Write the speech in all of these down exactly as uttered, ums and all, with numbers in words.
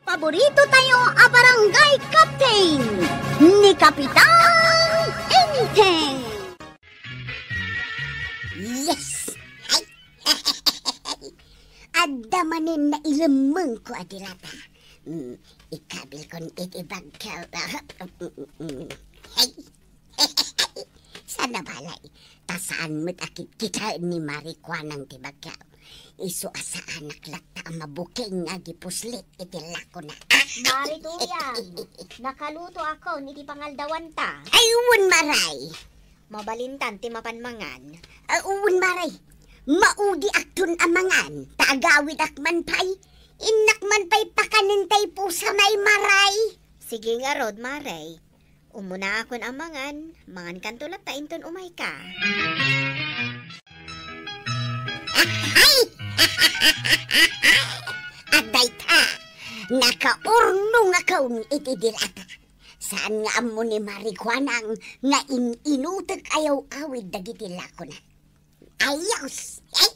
Paborito tayo a barangay captain, ni Kapitan Enteng. Yes! Ay! Adda manen nailemmengko a dilata. Mm, ikabilkon iti bagko. Ay! Sana balay, ta saan met a kitkitaen ni Mari Kuanang ti bagko. Isu a saanak latta a mabukeng nga agipuslit iti lakona. Mari Tuyang, nakalutoakon iti pangaldawanta. Ay, wen, Maray. Mabalintan ti mapan mangan. Ah, wen, Maray. Maudiakton a mangan, ta agawidak man pay. Innak man pay pakanen tay pusa, Maray. Sige ngarud, Maray. Umunaakon a mangan, mangankanto latta inton umayka. Ay! Adda dayta, nakaurnongakon iti dilata. Saan nga ammo ni Mari Kuanang nga in-inutek a yaw-awid dagiti lakona. Ayos! Ay,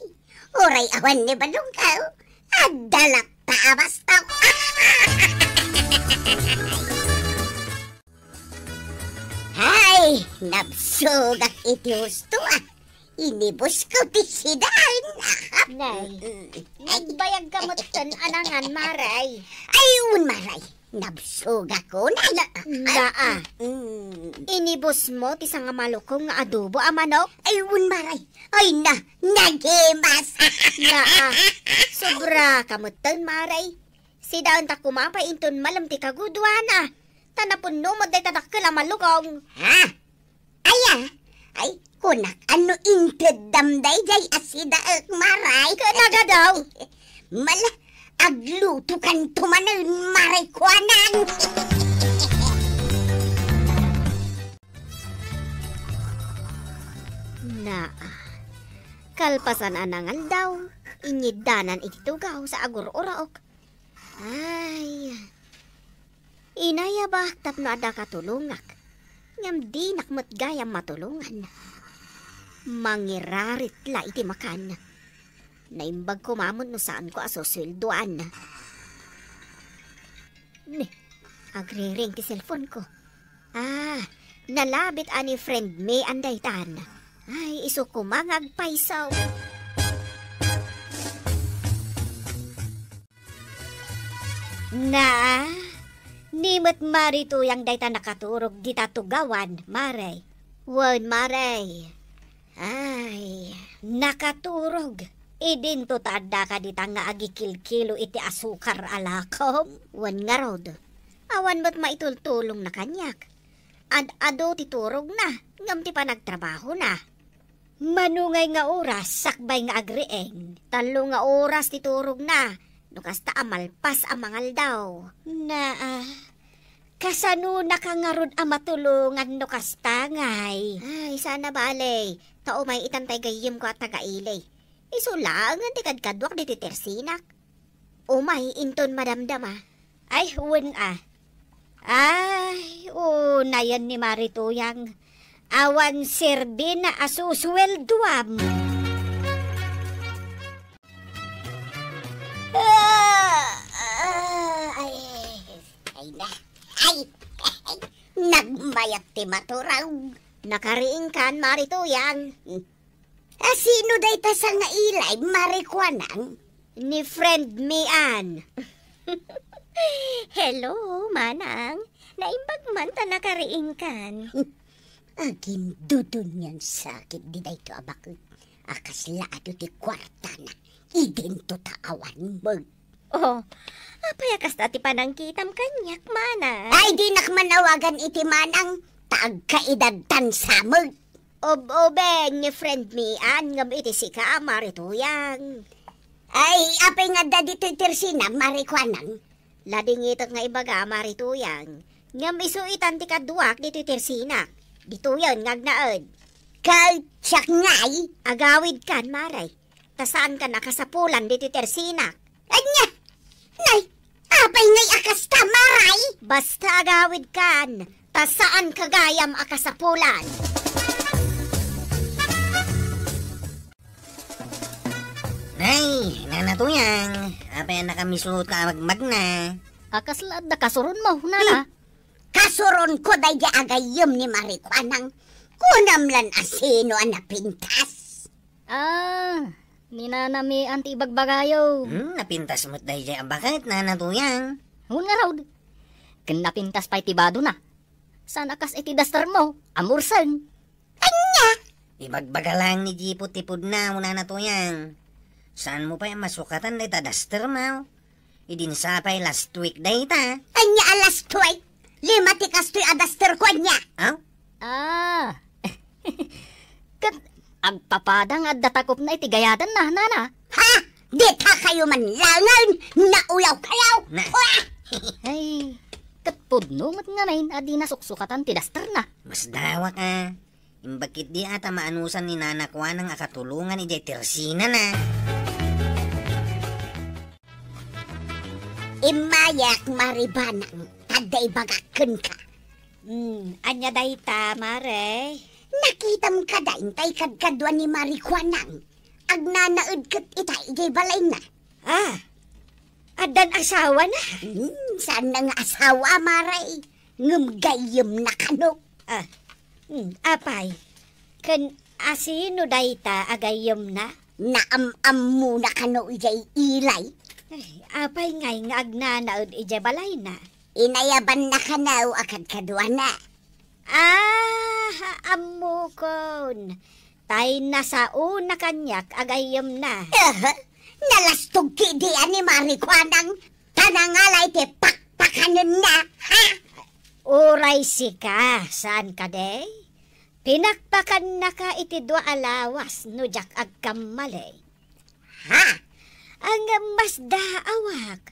uray awan ni balungkaw, adda latta a basta. Ay, nabsogak iti husto, ah. Inibusko ti sidaen. Nay, mm, ay, nagbayagka metten a nangan, Maray. Ay, wen, Maray. Nabsogakon. Na, naa. Mm. Inibusmo ti sangamalukong nga adobo a manok? Ay, wen, Maray. Ay, na, nagimas. Naa. Sobraka metten, Maray. Sidaenta koma pay inton malem ti kagudoana. Ta napunno met dayta dakkel a malukong. Ha? Aya? Ay, kunak, no inteddam daydiay a sidaek, Maray. Ket nagadaw. Mala, aglutokanto manen, Mari Kuanang. Naa. Kalpasan a nangaldaw, inyiddanan iti tugaw sa agur-uraok. Ay, inayabak tapno adda katulongak, ngem dinak met gayam matulongan. Mangirarit la iti makan. Naimbag koma met no saanko a susueldoan. Ne, agriring ti cellphone ko. Ah, nalabit a ni friend mi an daytan. Ay, isu koma nga agpayso. Naa, ni met Mari Tuyang dayta nakaturog dita tugawan, Maray. Wen, Maray. Ay, nakaturog. Idinto ta adda ka dita nga agikilkilo iti asukar a lakom. Wen ngarud, awan met maitultulongna kaniak. Ad-adu ti turogna, ngem ti panagtrabahona. Mano ngay nga oras sakbay nga agriing? Tallo nga oras ti turogna, no kasta a malpas a mangaldaw. Naa, kasanonaka ngarud a matulongan no kasta ngay? Ay, sana bale, ta umay itan tay gayyemko a taga-ili. Isu laengen ti kadkaduak ditoy tersinak. Umay inton madamdama. Ay, wen a. Ay, unayen ni Mari Tuyang. Awan serbina a susueldoam. Ah, ah, ay, ay na. Ay, nagmayat ti maturog. Nakariingkan, Mari Tuyang. A, sino dayta sangailay, Mari Kuanang? Ni friend mi an. Hello, Manang. Naimbag man ta nakariingkan. Agindudunian sakit di dayto a baket. A kasla adu ti kuartana. Idinto ta awan met. Oh, apay a kasta ti panangkitam kaniak, Manang? Ay, dinak man awagan iti Manang, ta agkaedadtan sa met. Ob-oben ni friend mi an ngem iti sika, Mari Tuyang. Ay, apay nga adda ditoy tersina, Mari Kuanang? Ladingitek nga ibaga, Mari Tuyang. Ngem isu itan ti kaduak ditoy tersina. Ditoyen nga agnaed. Ket siak ngay? Agawidkan, Mari. Ta saankan a kasapulan ditoy tersinak. Ania? Nay, apay ngay a kasta, Maray? Basta agawidkan, ta saanka gayam a kasapulan. Nay, Nana Tuyang, apay a nakamisuot ka a magmagna? A, kasla adda kasuronmo, nana? Hmm. Kasuronko daydi agayyem ni Marikuanang. Kunam lan a sino a napintas? Ah, ni nanami ti ibagbagayo. Hmm, napintas met daydi a baket, Nana Tuyang. Wen ngarud, ken napintas pay ti badona. Saan a kas iti dustermo, a murseng. Ania? Ibagbaga laeng ni Jipo ti pudno, Nana Tuyang. Saanmo pay a masukatan dayta dustermo? Idin sa pay last week dayta. Ania a last week? Lima ti kastoy a duster ko ania. Aw? Ah. Ket agpapada nga adda takopna iti gayatanna, nana. Ha? Dita kayo manlangen, naulaw kayo. Na. Ay, ket pudno met ngamin a di nasuksukatan ti dusterna. Masdawak a. Imbag ketdi a ta maanusan ni Nana Kuanang a katulongan idiay tersinana. Immayak, Maribanang, ta adda ibagak kenka. Hmm, ania dayta, Mare? Nakitam kada intay kadkadua ni Marikuanang? Agnanaed ket ita idiay balayna. Ah, addan asawana? Hmm, saan nga asawa, Mare. Ngem gayyemna kano. Ah, hmm, apay, ken asino dayta a gayyemna? Naam-ammona kano idiay ilay. Ay, apay ngay nga agnanaed idiay balayna? Inayabanna kano a kadkaduana. Ah, ammokon. Tay nasaona kaniak a gayyemna. Aha, nalastog ketdi a ni Marikuanang ta nangala iti pakpakanenna, ha? Uray sika, saan kadi? Pinakpakannaka iti dua a lawas no diak agkamali. Ha? Ngem masdaawak,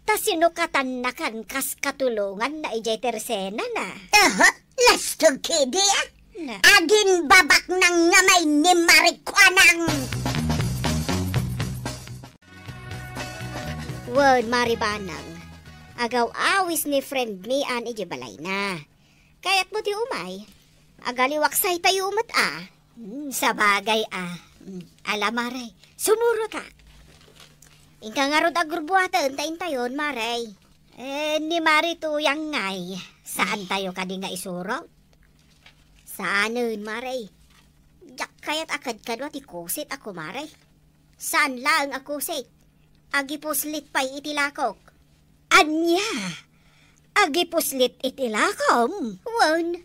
ta sinukatannakan kas katulonganna idiay tersenana. Aha, lastog ketdi a. Na. Aginbabaknang ngamin ni Marikuanang. Wen, Maribanang, agaw-awis ni friend mi an idiay balayna. Kayatmo ti umay? Agaliwaksaytayo met a. Hmm, sabagay a. Hmm, ala, Mare, sumurota. Inka ngarud agrubbuaten ta intayon, Mare. Eh, ni Mare Tuyang ngay, saantayo kadi nga isurot? Saanen, Mare. Diak kayat a kadkadua ti kusit a kumare. Saan laeng a kusit. Agipuslit pay iti lakok. Ania? Agipuslit iti lakom? Wen.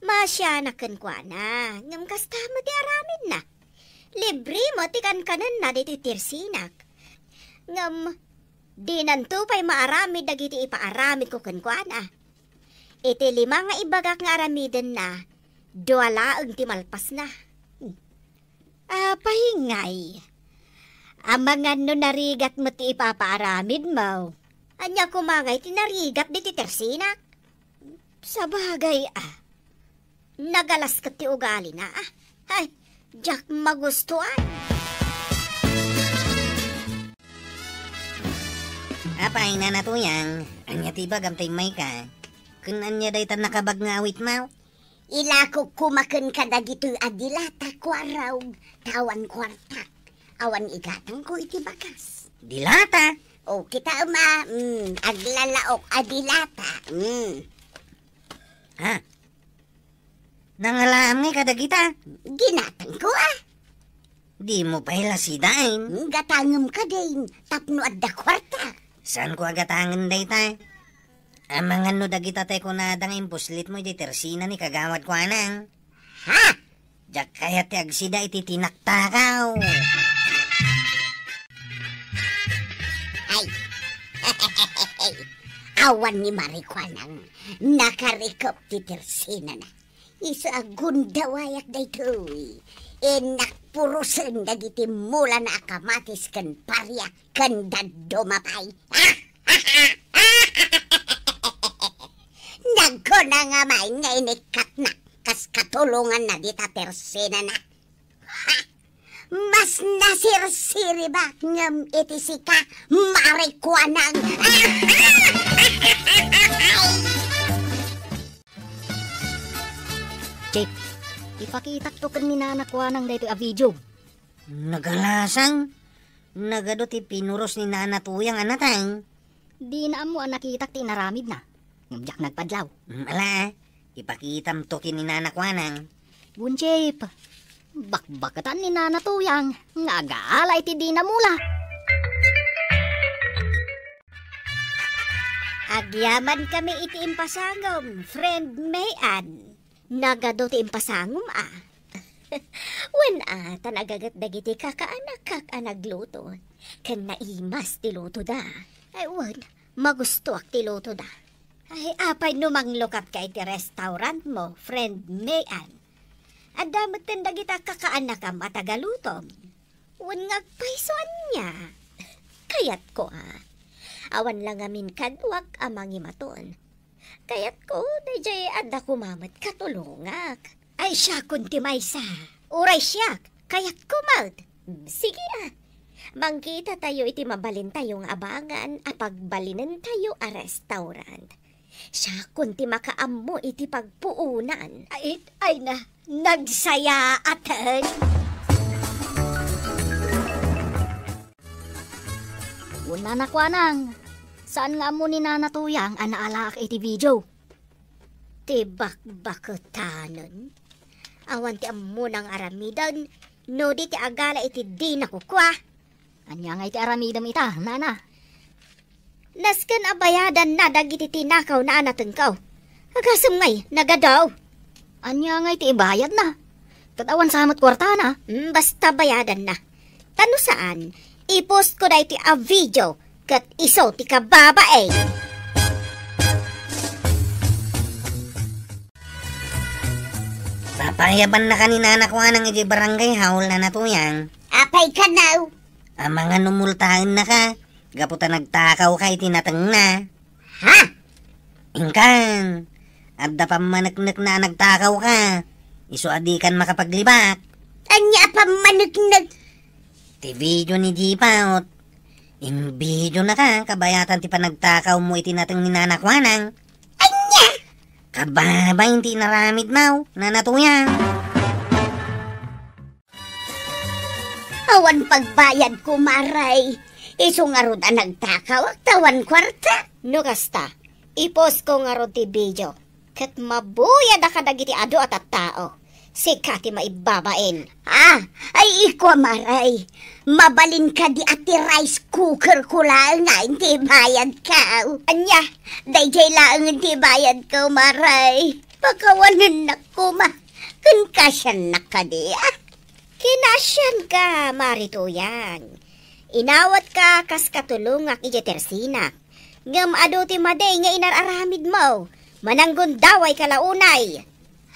Masianak kenkuana, ngem kasta met ti aramidna. Libre met ti kankanenna ditoy tersinak. Ngem, dinanto pay maaramid dagiti ipaaramidko kenkuana. Iti lima nga ibagak nga aramidenna, dua laeng ti malpasna. Apay ngay? Amangan no narigat met ti ipapaaramidmo. Ania koma ngay ti narigat ditoy tersinak? Sabagay a. Nagalas ket ti ugalina a. Ay, diak magustuan. Apay, Nana Tuyang, ania ti ibagam ta immayka? Ken ania dayta nakabag nga awitmo? Ilakok koma kenka dagitoy a dilata, Kuarog, ta awan kuartak. Awan igatangko iti bagas. Dilata? O, kitaem a, mm, aglalaok a dilata. Mm. Ha? Nangalaam ngay kadagita? Ginatangko a. Dimo pay la sidaen? Gatangem kadin, tapno adda kuarta. Saanko a gatangen dayta? Amangan no dagita tay kunada nga impuslitmo idiay tersina ni Kagawad Kuanang. Ha? Diak kayat ti agsida iti tinaktakaw. Ay. Awan ni Marikuanang nakarikep ti tersinana. Isu a gundawayak daytoy. Innak purosen dagiti mulana a kamatis ken paria ken dadduma pay. Nagkuna nga main nga inikkatna kas katulonganna dita tersinana. Ha? Mas nasirsiribak ngem iti sika, Marikuanang. Jake, ipakitak to ken ni Nana Kuanang daytoy a video. Nagalasang, nagadu ti pinuros ni Nana Tuyang a nateng. Dina ammo a nakitak ti inaramidna. Ngem diak nagpadlaw. Mm, ala, ipakitamto ken ni Nana Kuanang. Bunchip, bakbaketan ni Nana Tuyang nga agaala iti dina mula. Agyamankami iti impasangom, friend Mayan. Nagadu ti impasangom, a. Wen, a, ta nagaget dagiti kakaanakak a nagluto. Ken naimas ti lutoda. Ay, wen, magustoak ti lutoda. Ay, apay no manglukatka iti restaurantmo, friend Mayan? Adda metten dagita kakaanakam a tagalutom. Wen nga agpayso ania? Kayatko, a. Awan la ngamin kaduak a mangimaton. Kayatko, daydiay adda koma met katulongak. Ay, siakon ti maysa. Uray siak, kayatko met. Mm, sige, a. Mangkitatayo iti mabalintayo nga abangan a pagbalinentayo a restaurant. Siakon ti makaammo iti pagpuonan. Ay, ay na, nagsayaaten. Wen, Nana Kuanang, saan nga ammo ni Nana Tuyang a naalaak iti video? Ti bakbaketanen. Awan ti ammona nga aramiden, no di ti agala iti dina kukua. Ania ngay ti aramidem ita, Nana? Nasken a bayadanna dagiti tinakawna a natengko. Agasem ngay, nagadu. Ania ngay ti ibayadna? Ket awan sa met kuartana. Mm, basta bayadanna. Ta no saan, i-post ko daytoy a video ket isu ti kababain. Papayabannaka ni Nana Kuanang idiay barangay hall, Nana Tuyang. Apay kano? Amangan no multaennaka gapu ta nagtakawka iti natengna. Ha? Inkan, adda pammaneknekna a nagtakawka. Isu a dikan makapaglibak. Ania a pammaneknek? Ti video ni Dipaut. Invideonaka kabayatan ti panagtakawmo iti nateng ni Nana Kuanang. Ania? Kababain ti inaramidmo, Nana Tuyang. Awan pagbayadko, Maray. Isu ngarud a nagtakawak ta awan kuarta. No kasta, i-post ko ngarud ti video. Ket mabuyad a kadagiti adu a tattao. Sika ti maibabain. Ah, ay ikua, Maray. Mabalin kadi a ti rice cooker ko laeng nga inti bayadko. Ania, daydiay laeng inti bayadko, Maray. Pakawanennak koma. Ken kaasiannak kadi, a? Kinaasianka, Mari Tuyang. Inawatka kas katulongak idiay tersinak. Ngem adu ti madi nga inar-aramidmo. Mananggundawayka la unay.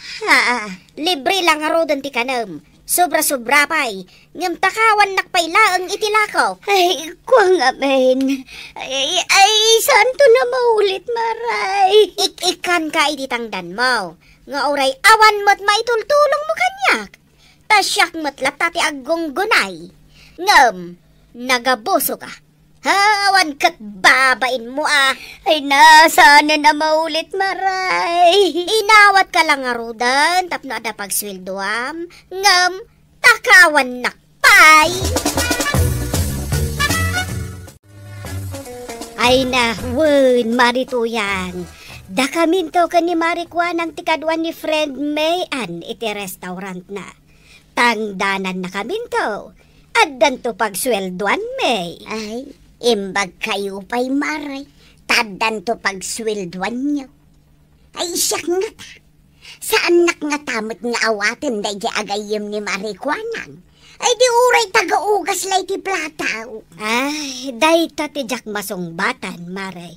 Haa, libre la ngaruden ti kanem. Sobra-sobra pay. Ngem takawannak pay laeng iti lakok. Ay, kua ngamin. Ay, ay, saanton a maulit, Maray. Ik-ikkanka iti tangdanmo. Nga uray awan met maitultulongmo kaniak. Ta siak met latta ti aggunggunay. Ngem, nagabusoka. Ha, awan ket babainmo a. Ay, na, saanen a maulit, Maray. Inawatka la ngaruden tapno adda pagsueldoam, ngem takawannak pay. Ay na, wen, Mari Tuyang. Dakaminto ken ni Mari Kuanang ti kaduan ni friend May Ann iti restaurantna. Tangdanannakaminto. Addanto pagsueldoan, May. Ay, imbagkayo pay, Maray. Ta addanto pagsueldoanyo. Ay, siak ngata. Saannak ngata met nga awaten daydiay agayyem ni Mari Kuanang. Ay, di uray tagaugas la iti plataw. Ay, dayta ti diak masungbatan, Maray.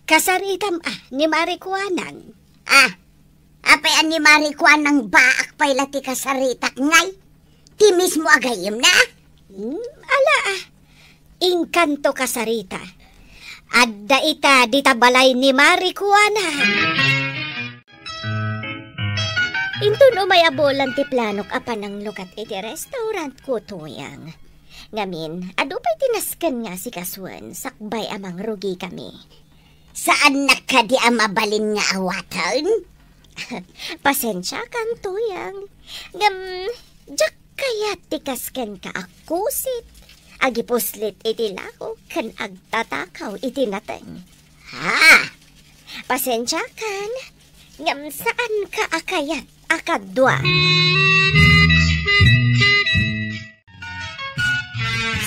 Kasaritam a ni Mari Kuanang. Ah, apay a ni Mari Kuanang baak pay la ti kasaritak ngay? Ti mismo a gayyemna? Hmm, ala, a. Inkanto kasarita. Adda ita dita balay ni Mari Kuana. Inton umay a bulan ti planok a pananglukat iti restaurant ko, Tuyang. Ngamin, adu pay ti nasken nga asikasuen, sakbay a mangrugikami. Saannak kadi a mabalin nga awaten? Pasensiakan, Tuyang. Ngem, diak kayat ti kaskenka a kusit. Agipuslit iti lakok ken agtatakaw iti nateng. Ha? Pasensiakan, ngem saanka a kayat a kadua.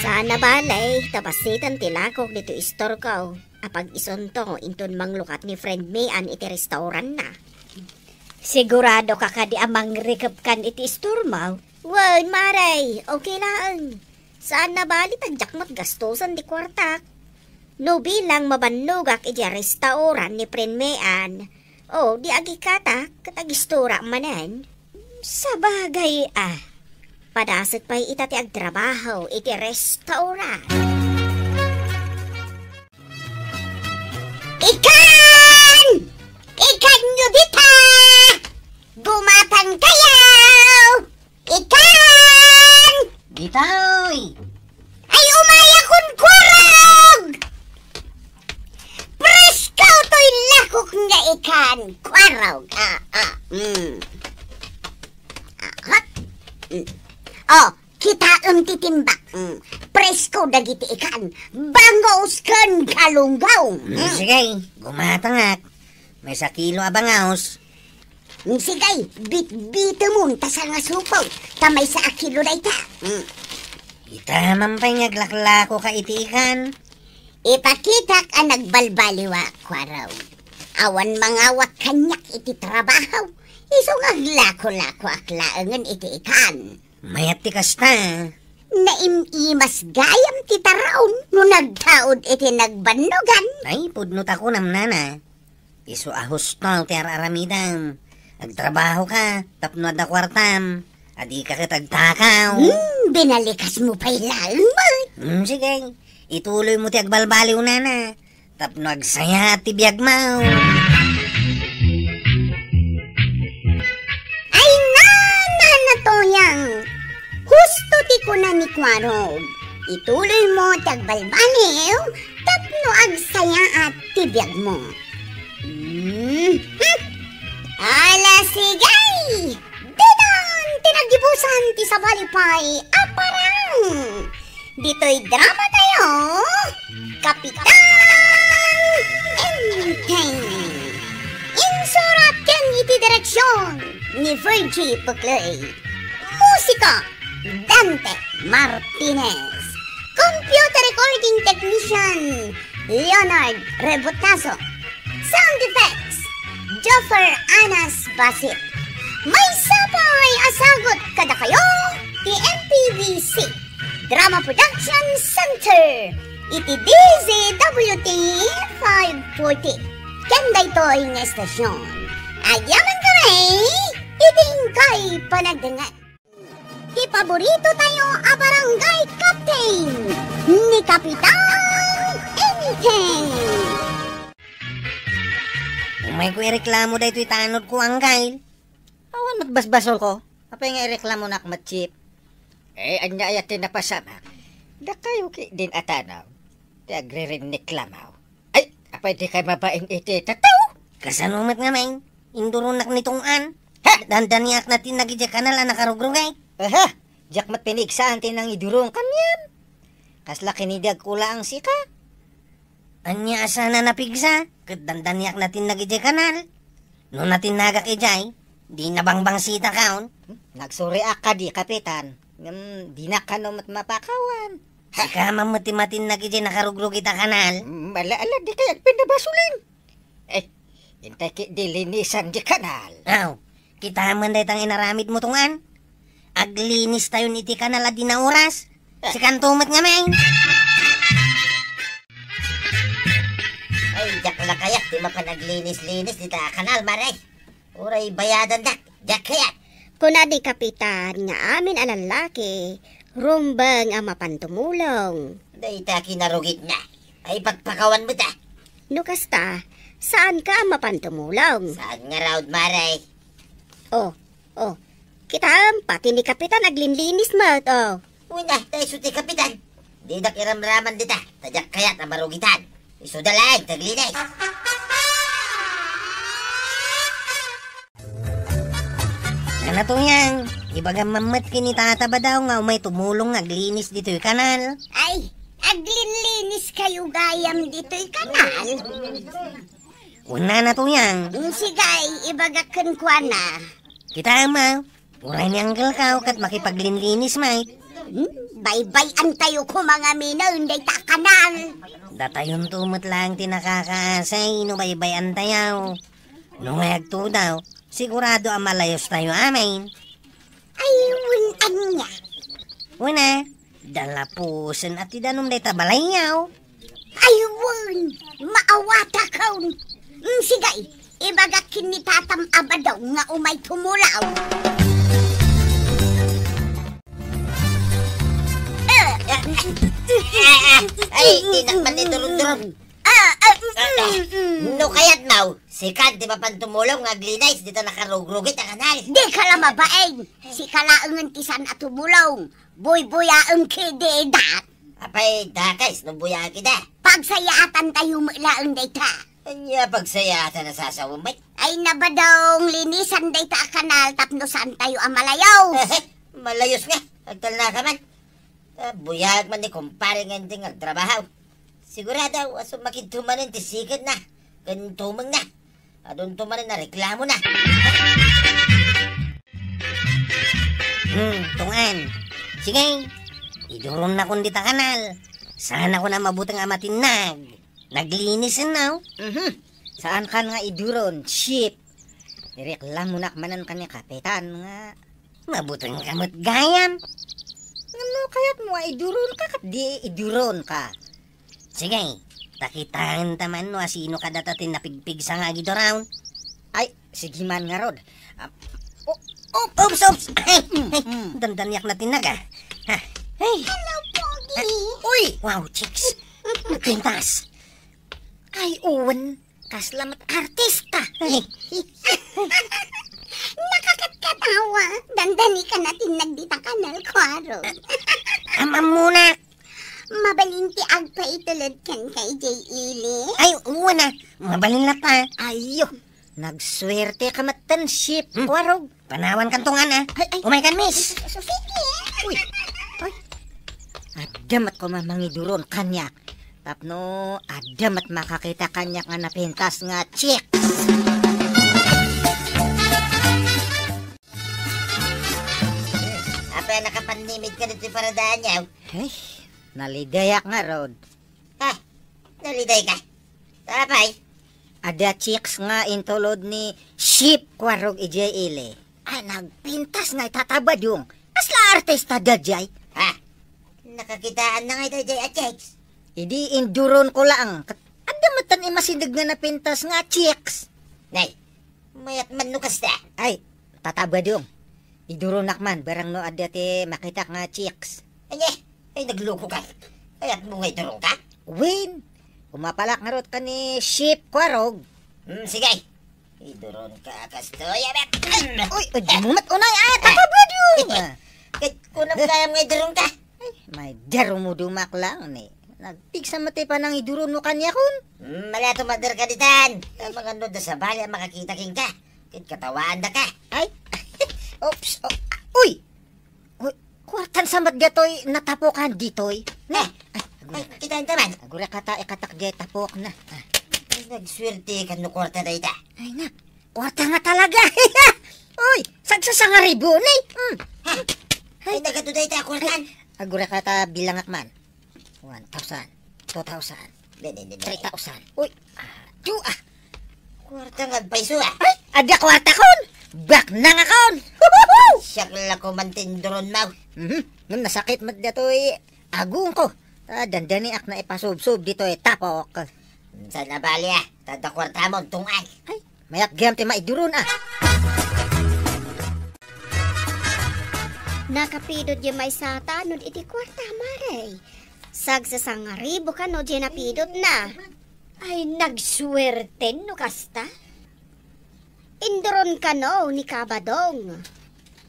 Saan a bale, ta bassit ti lakok ditoy istorko a pag-isunto inton manglukat ni friend Mian iti restauranna. Siguradoka kadi a mangrikepkan iti istormo? Wen, mare, okay laeng. Saan a bale ta diak met gastosen ti kuartak. No bilang mabannogak idiay restauran ni friend Mian, o di agikatak ket agistorak manen. Sabagay a, padasek pay ita ti agtrabaho iti restauran. Ikan! Ikanyo dita! Gumatangkayo! Ikan! Ditoy! Ay, umayakon, Kuarog! Presko toy lakok nga ikan, Kuarog. Ah, ah, mm. Ah, hot. Mm. Oh, kitaem ti timbak. Mm. Presko dagiti ikan. Bangus ken galunggong. Mm, mm. Sige, gumatangak. Maysa kilo a bangus. Mm, sige, bitbitemon ta sangasupo. Ta maysa a kilo dayta. Mm. Ita man pay nga aglaklakoka iti ikan. Ipakitak a nagbalbaliwak, Kuarog. Awan mangawat kaniak iti trabaho. Isu nga aglakolakoak laengen iti ikan. Mayat ti kasta. Naim-imas gayam ti taraon no nagtaud iti nagbannogan. Ay, pudno ta kunam, nana. Isu a husto ti ar-aramidem. Agtrabahoka tapno adda kuartam. A dika ket agtakaw. Hmm, binalikasmo pay laeng met. Hmm, sige. Ituloymo ti agbalbaliw, nana. Tapno agsayaat ti biagmo. Ay, nana, Nana Toyang! Husto ti kuna ni Kuarog. Ituloymo ti agbalbaliw tapno agsayaat ti biagmo. Mhm. Ala, sige! Daytan ti naggibusan ti sabali pay a parang. Ditoy dramatayo, Kapitan Enteng. Insurat ken iti direksion ni Virgie Puclay. Musika, Dante Martinez. Computer recording technician, Leonard Rebotazo. Sound effects, Joffer Anas Basit. Maysa pay a sagut kadakayo ti M P B C Drama Production Center iti D Z W T five forty. Ken daytoy nga estasion, agyaman kami iti inkay panagdengngeg. Ti paborito tayo a barangay captain ni Kapitan Enteng. Umayko ireklamo daytoy tanodko, Anggail. Awan met basbasolko. Apay nga ireklamonak met, Chief? Eh, ania aya ti napasamak? Dakayo ketdin a tanaw ti agririnniklamaw. Ay, apay dikay mabain iti tattao? Kasano met ngamin? Induronak ni Tong-an. Ha? Dandaniakna ti nag-, idiay kanal a nakarugrugay. Aha, diak met pinigsaan ti nangidurong kaniam. Kasla kinidi agkulaang sika. Ania a saan a napigsa, ket dandaniakna ti nag-, idiay kanal. No natinnagak idiay, di nabangbangsitakaon. Hmm, nagsuriak kadi, Kapitan. Ngem, dinak kano met mapakawan. Sika man met ti matinnag idiay nakarugrug ita kanal. Hmm, ala, ala, dikay agpinnabasolin. Eh, intay ketdi linisan di kanal. Aw, kitaem man dayta nga inaramidmo, Tong-an. Aglinistayon iti kanal a di naoras. Eh. Sikanto met ngamin. Ay, diak la kayat ti mapan aglinis-linis dita kanal, mare. Uray bayadandak, diak kayat. Kuna di kapitan nga amin a lallaki, rumbeng a mapan tumulong. Dayta kinarugitna. Ay, pagpakawan met, ah. No kasta, saanka a mapan tumulong? Saan ngarud, mare? Oh, oh. Kitaem, pati ni kapitan aglinlinis met, oh. Uy na, ta isu ti kapitan. Dinak iramraman dita, ta diak kayat a marugitan. Isuda laeng ti aglinis. Nana Tuyang, Ibagam man met ken ni Tata Badaw nga umay tumulong nga aglinis ditoy kanal. Ay, aglinlinis kayo gayam ditoy kanal? Una na to, Yang. Mm, sige, ibagak kenkuana. Kita, Ama. Uray ni Uncle Kao ket makipaglinlinis met. Hmm? Baybay-an tayo ko mga mina, inday ta kanal. Datayon to met lang ti nakakaasay no baybay-an tayo. No nga agtudaw, sigurado a malayos tayo amin. Ay, wen ania? Una, dalapusen a ti danum dayta balayyo. Ay, wen, maawatakon. Mm, sige, ibagak ken ni Tatam a Badaw nga umay tumulong. Ay, di na man ni durun-durun. Ah, ah, mm, mm. No kayat, Mau, sika ti mapan tumulong nga aglinis dita nakarugrugit a kanal. Di ka la mabain. Sika laengen ti saan a tumulong. Buybuyaem kidi dat. Apay, dakes no buyaek ida. Pagsayaatan tayo met laeng dayta. Ania pagsayaatan a sasawem met? Ay, na Badong, linisan dayta a kanal tapno saan tayo a malayos. Malayos nga, agtalna ka man. Ah, buyaek man ni kumpare nga inting agtrabaho. Sigurado, aso makidto manen ti siketna ken tumengna. Adunto manen a reklamona. Hmm, tungan. Sige, iduronnakon dita kanal. Saanakon a mabuteng a matinnag. Naglinis, no? Mhm. Saankan nga iduron, Chief. Ireklamonak manen ken ni Kapitan nga mabuteng ka met gayam. Ngem no kayatmo a iduronka ket di iduronka. Sige, ta kitaenta man no asino kadata ti napigpigsa nga agiduron. Ay, sige man ngarud. Ah, o-, oops, oops. Ay, mm, ay, mm. Dandaniak na tinaga. Ha. Ay. Hello, Pogi. Ay, uy! Wow, chicks. Pintas. Ay, wen. Kasla met artista. Nakakatkatawa. Dandani ka na tinnag dita kanal, Kuaro. Am-ammonak. Mabalin ti agpaitulod ken kay Jay Ili? Ay, wen a. Mabalin latta. Ayo. Nagsuerte ka met ten, Chief, hmm, Kuaro. Panawan kan tungan, ah. Ay, ay. Umay kan, miss. Ay, sige. Uy. Ay. Adda met koma mangiduron kaniak. Tapno adda met makakita kaniak nga napintas nga chicks. Apay a nakapannimid ka ditoy paradaanyo? Ay, nalidayak ngarud. Ha? Naliday ka? Apay? Adda chicks nga intulod ni Chief Kuarog idiay ili. Ay, nagpintas nga ita, Tata Badong. Kasla artista daydiay? Ha? Nakakitaanna nga ita idiay a chicks? Idi induronko laeng. Ket adda met ten imasideg nga napintas nga chicks. Nay, mayat man no kasta. Ay, Tata Badong. Iduronak man, barang no adda ti makitak nga chicks. Ania? Ay, nagluko ka. Kayatmo nga iduronka? Wen, umapalak ngarud ken ni Chief Kuarog. Hmm, sige. Iduronka, kastoy, abet. Uy, uy, di mo met unay, ah, Tata Badong. Ket kunam gayam nga iduronka. Ay, may darumo dumak lang, ni. Nagpigsa met ti panangiduronmo kaniakon. Hmm, mala tumader ka ditan. Ay, mangano da sabali a makakita kenka. Ket katawaanda ka. Ay, oops, oh, uy! Uy, kuartan sa met datoy natapokan ditoy. Ne? Ah, ay, agura. Ay, kitaenta man. Agura kata ikatak diay tapok na. Ah. Ay, nagsuerte ka no kuarta dayta. Ay, na. Kuarta nga talaga. Uy, sagsasangaribo, ne? Mm. Ha? Ay, nagadu dayta kuartan. Ay, agura kata bilangak man. One thousand, two thousand, three thousand. Uy, adu, ah. Kuarta nga agpayso, ah. Ay, adda kuartakon. Baknangakon. Siak la ko man ti induronmo. Mhm. Ngem nasakit met datoy agongko. Ah, dandaniak na ipasubsob ditoy tapok. Saan a bali, ah. Ta adda kuartamon, tungan. Ay, mayat gayam ti maiduron, ah. Nakapidot diay maysa a tanod iti kuarta, Mare. Sagsasangaribo kano diay napidotna. Ay, nagsuerte no kasta. Induron kano ni Kabadong.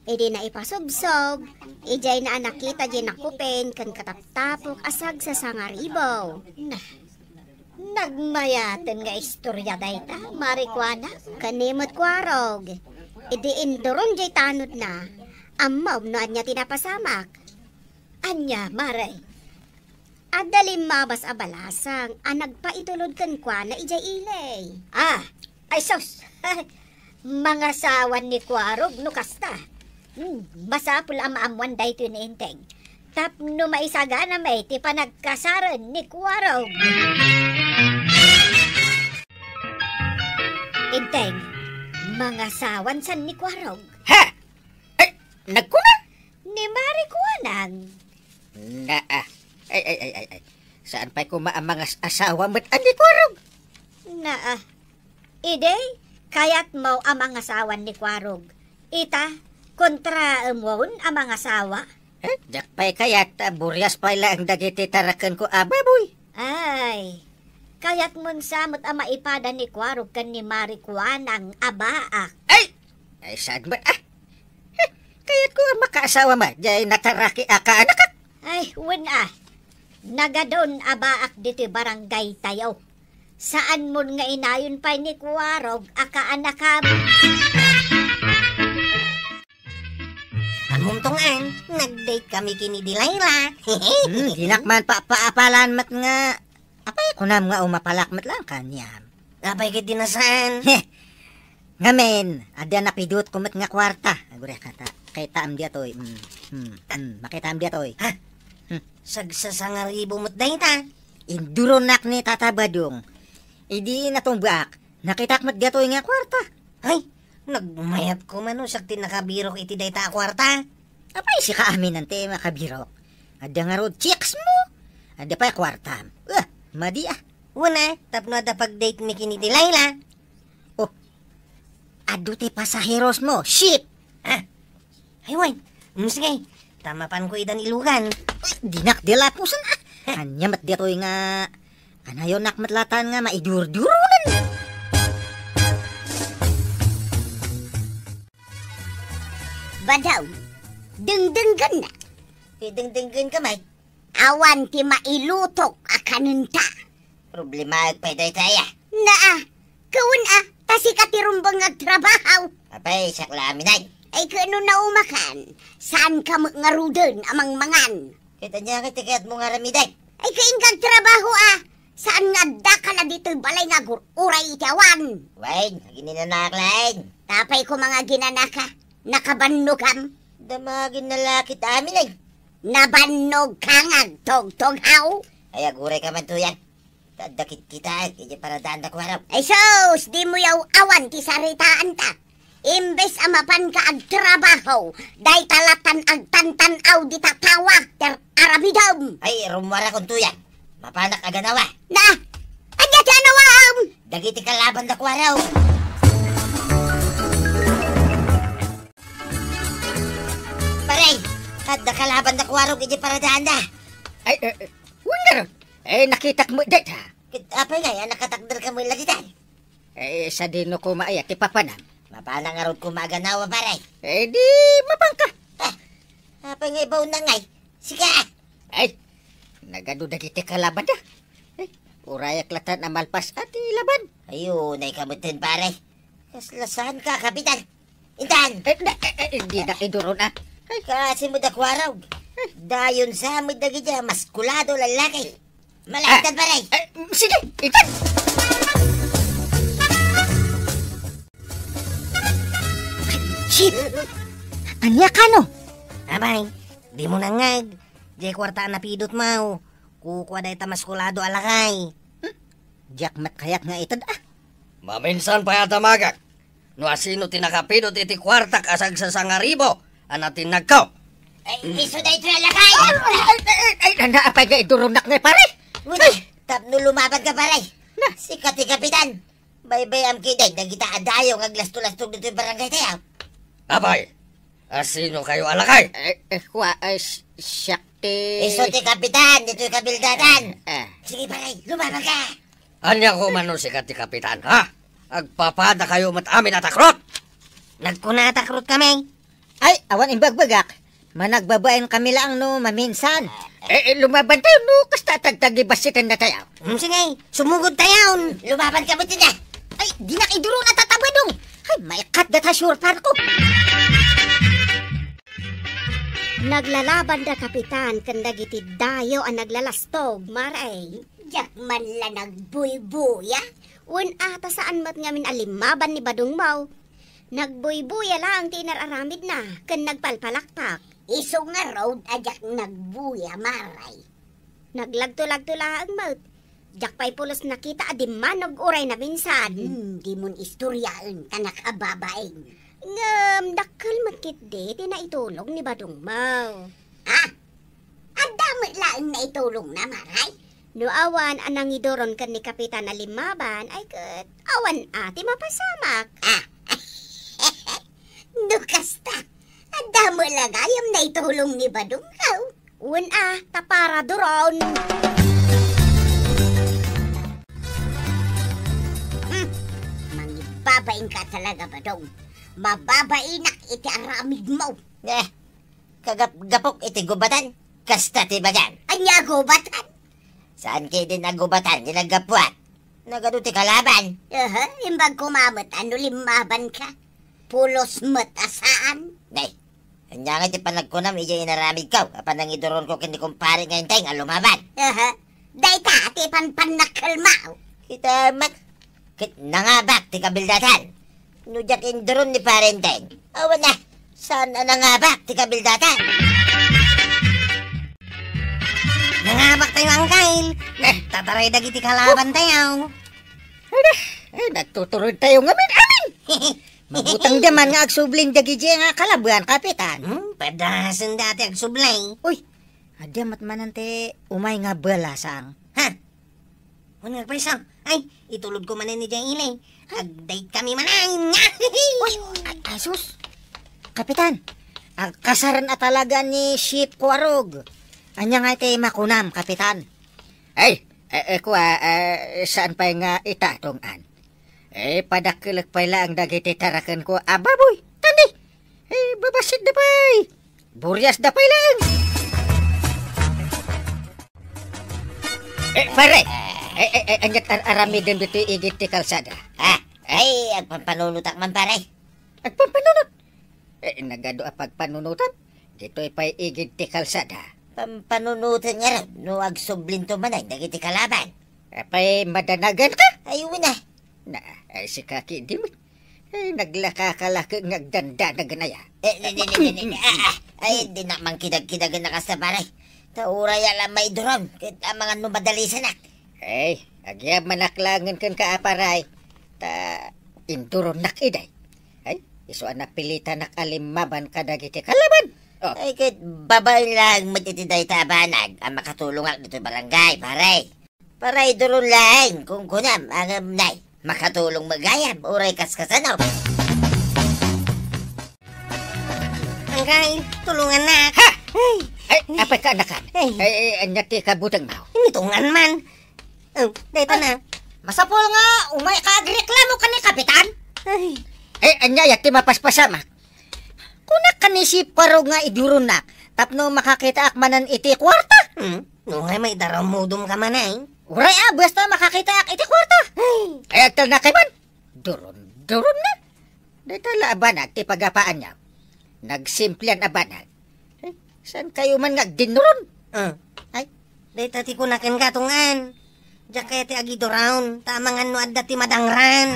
Idi naipasubsob, idiay na a nakita diay nakupen ken kataptapok a sagsasangaribo. Na, nagmayaten nga istorya dayta, Mare Kuana. Ken ni met Kuarog, idi induron diay tanodna, Ammom no ania ti napasamak? Ania, Mare? Adda limmamas a balasang a nagpaitulod kenkuana idiay ili. Ah, ay sus! Mangasawan ni Kuarog no kasta. Hmm, masapul a maammuan daytoy ni Enteng. Tapno maisagana met ti panagkasaren ni Kuarog. Enteng, mangasawan san ni Kuarog. Ha? Ay, nagkuna? Ni Mari Kuanang. Naa. Ay, ay, ay, ay, ay. Saan pay koma a mangas-asawa met a ni Kuarog? Naa. Idi, kayatmo a mangasawan ni Kuarog. Ita, kontraemon a mangasawa? Eh, diak pay kayat, ta burias pay laeng dagiti tarakenko a baboy. Ay, kayatmon sa met a maipada ni Kuarog ken ni Mari Kuanang a baak. Ay! Ay, saan met, ah? Eh, kayatko a makaasawa met, diay nataraki a kaanakak. Ay, wen, ah. Nagadun a baak ditoy barangay tayo. Saanmon nga inayon pay ni Kuarog a kaanakam. Ammom to nga, nag-date kami ken ni Delilah. Hmm, dinak man pa-, paapalan met nga, apay kunam nga umapalak met lang kaniam. Apay ket di na saan? Heh. Ngamin, adda napidutko met nga kuarta. Agurek kata, kitaem diatoy. Hmm, hmm, hmm, makitaem diatoy. Ha? Hmm. Sagsasangaribo met dayta. Induronak ni Tata Badong. Idi natumbaak, nakitak met diatoy nga kuarta. Ay, nagmayat ko man no siak ti nakabirok iti dayta a kuarta. Apay, sika amin ti makabirok. Adda ngarud chicks mo. Adda pay kuartam. Ah, madi ah. Una, tapno adda pag-date mi ken ni Delilah. Oh, adu ti pasaheros mo. Shit! Ah, ay, wen. Mm, sige. Ta mapanko idan ilugan. Uy, dinak di lapusan, ah. Ania met ditoy nga kanayonak met latan nga maidurduronan. Badaw, dengdenggennak. Eh, dengdenggen ka, Mike. Awan ti mailutok a kanenta. Problemaek pay dayta aya. Naa, kawen a, ta sika ti rumbeng nga agtrabaho. Apay, siak la aminay. Ay, ket no naumakan, saanka met ngaruden a mangmangan. Ket ania nga ti kayatmo nga aramidek? Ay, ket inka agtrabaho a, saan nga addaka la ditoy balay nga agur-uray iti awan. Wen, agininanak laeng. Tapay ko mga ginanaka, nakabannogam. Damagin na lakit aminay. Nabannog ka nga agtugtog, haw? Ay, aguray ka man, tuyan. Adda kitkitaek iti paradaanda, Kuarog. Ay sus, dimo yaw-awan ti saritaanta. Imbes a mapanka agtrabaho, dayta latan agtantan-aw dita tawak ti aramidem. Ay, rummuarakon tuyan. Mapanak aganawa. Na, ania ti anawam? Dagiti kalabanda, Kuarog. Pare, adda kalabanda, Kuarog, iti paradaanda. Ay, eh, eh, wen ngarud. Eh, nakitak met dayta. Ket apay ngay a nakatakder ka met la ditan? Eh, sadino koma aya ti papanam? Mapanang ngarud koma aganawa, pare. Eh, di mapanka. Ah, apay ngay baonna ngay? Sika! Ay, nagadu dagiti kalabanda. Eh, urayak latan a malpas a ti laban. Ay, unay ka metten, pare. Kasla saan ka, Kapitan? Intan! Eh, na, eh, eh, di na iduron, ah. Ay. Kaasi mo da, Kuarog. Dayon sa mo dagiti a maskulado lalaki. Malaitan, pare. Eh, sige, intan. Shit! Ania kano? Abay, di mo nangngeg. Diay kuarta a napidot mo. Kukua dayta maskulado a lakay. Hmm? Diak met kayat nga ited, ah. Maminsan pay a damagak. No asino ti nakapidot iti kuartak a sagsasangaribo a natinnagko. Ay, isu daytoy a lakay! Ay, ay, ay, ay, ay, apay nga iduronak nga, pare? Uy, tapno lumaban ka, pare. Na. Sika ti kapitan. Baybay-am ketdi dagita a dayo nga aglasto-lastog ditoy barangay tayo. Apay, asino kayo a lakay? Eh, eh, kua, eh, si-, siak ti Isu ti kapitan ditoy kabildatan. Eh, eh. Sige, pare, lumaban ka. Ania koma no sika ti kapitan, ha? Agpapada kayo met amin a takrot. Nagkuna a takrot kami. Ay, awan imbagbagak. Managbabain kami laeng no maminsan. Eh, eh, lumaban tayo no kasta tagtagibasitan na tayo. Mm, sige, sumugod tayo. Lumaban ka met ida. Ay, dinak iduron a tatabadong. Ay, maikat data sure parko. Naglalaban da Kapitan ken dagiti dayo a naglalastog, Mare. Diak man la nagbuybuya. Wen a, ta saan met ngamin a limmaban ni Badongmo. Nagbuybuya laeng ti inar-aramidna ken nagpalpalakpak. Isu ngarud a diak nagbuya, Mare. Naglagto-lagto laeng met. Diak pay pulos nakita a dimmanog uray naminsan. Hmm, dimon istoryaen, kanak a babaeng. Ngem dakkel met ketdi ti naitulong ni Badongmo. Ah, adda met laeng naitulongna, Mare? No awan a nangiduron ken ni Kapitan a limmaban, ay ket awan a ti mapasamak. Ah, no kasta, adda met la gayam naitulong ni Badongmo. Wen a, ta para duron. Hmm, mangibabain ka talaga, Badong. Mababainak iti aramidmo. Eh, kagapgapok iti gubatan, kasta ti bagam. Ania gubatan? Saan ketdin a gubatan ti naggapuak? Nagadu ti kalaban. Aha, imbag koma met a no limmabanka. Pulos met a saan. Nay, ania ngay ti panagkunam idiay inaramidko a panangiduronko ken ni kumpare nga Enteng a lumaban? Aha, dayta ti panpannakkelmo. Kita met, ket nangabak ti kabildatan. No diak induron ni Pare Enteng, awan a, saan a nangabak ti kabildatan. Nangabak tayo, Angkel. Eh, tataray dagiti kalaban tayo. Ada, eh, nagtuturod tayo ngamin, amin. Mabutang diay man nga agsubling dagiti nga kalaban, Kapitan. Hmm, padasen dati agsubling. Uy, adda met manen ti umay nga balasang. Ha? Wen nga agpayso. Ay, itulodko manen idiay ili. Ag-date kami manen. Uy, ay, ay, sus. Kapitan, agkasar a talaga ni Chief Kuarog. Ania ngay ti makunam, Kapitan? Ay, eh, eh, kua, eh, saan pay nga itatong-an? Eh, padakkelek pay laeng dagiti tarakenko a baboy. Tandi! Eh, babassit da pay! Burias da pay laeng! Eh, pare! Eh, eh, eh, aniat ar-aramidem ditoy igid ti kalsada? Ah, ay, agpampanunotak man, pare. Agpampanunot? Eh, nagadu a pagpanunotam? Ditoy pay igid ti kalsada. Pampanunoten ngarud no agsublinto manen dagiti kalaban. Apay, madanagan ka? Ay, wen a. Na, ay, sika ketdi met. Ay, naglakaka la ket nga agdandanagan aya. Eh, ne, ne, ne, ne, ne, ah, ah. Ay, dinak mangkidagkidagen a kasta, pare. Ta uray a la maiduron, ket amangan no madalisanak. Ay, agyamanak laengen kenka a pare. Ta induronnak idi. Ay, isu a napilitanak a limmaban kadagiti kalaban. Oh. Ay, ket babaen laeng met iti dayta a banag a makatulongak ditoy barangay, pare. Para iduron laeng, kunkunam, ngem nay, makatulong met gayam, uray kaskasano. Angkel, tulongannak. Ha? Ay. Ay, apay kaanakan? Ay. Ay, ay, ania ti kabutengmo? Initong-an man. Oh, dayta na. Masapul nga umay ka agreklamo ken ni Kapitan. Ay. Ay, ania aya ti mapaspasamak? Kunak ken ni Chief Kuarog nga iduronnak tapno makakitaak manen iti kuarta. Hmm? No, ay, maidaramudom ka man, ay. Uray a, basta makakitaak iti kuarta. Ay. Ay, agtalnak kay man. Duron, duron na. Dayta la a banag ti pagapaanyo. Nagsimplian a banag. Eh, saan kayo man nga agdinnuron? Ah. Ay, dayta ti kunak kenka, tong-an. Diak kayat ti agiduron, ta amangan no adda ti madangran.